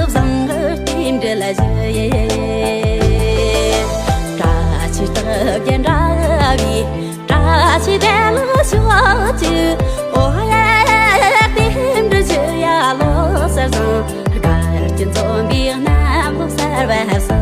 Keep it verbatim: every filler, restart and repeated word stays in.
བཟང་གི་རྟེན་འབྲེལ་ཞུ་ཡི། བཀྲ་ཤིས་རྟགས་བརྒྱད་འདྲ་བའི་བཀྲ་ཤིས་བདེ་ལེགས་ཤོག་ཅིག་ཨོ་ཡ། རྟེན་འབྲེལ་ཞུ་ཡ་ལོ་གསར་བཟང་། དགའ་སྐྱིད་འཛོམས་པའི་གནམ་ལོ་གསར་བ་བཟང་།